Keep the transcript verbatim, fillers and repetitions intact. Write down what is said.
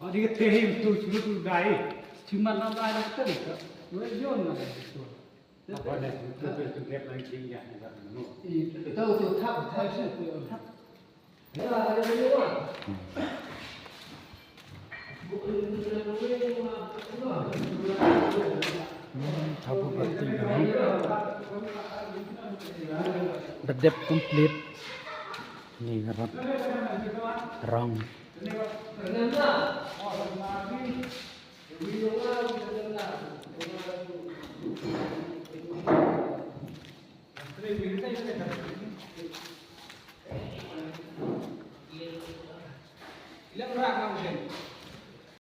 Adi ka tehim tu churu tu dai. Chiman na dai na kata ni ka. Wei yon na dai tu. Apa ni? Tu tu tu dia paling tinggi ya. Itu tu tak tak tu tak. Thabu bati ka. Da dep complete. Ni ka rap. Rong.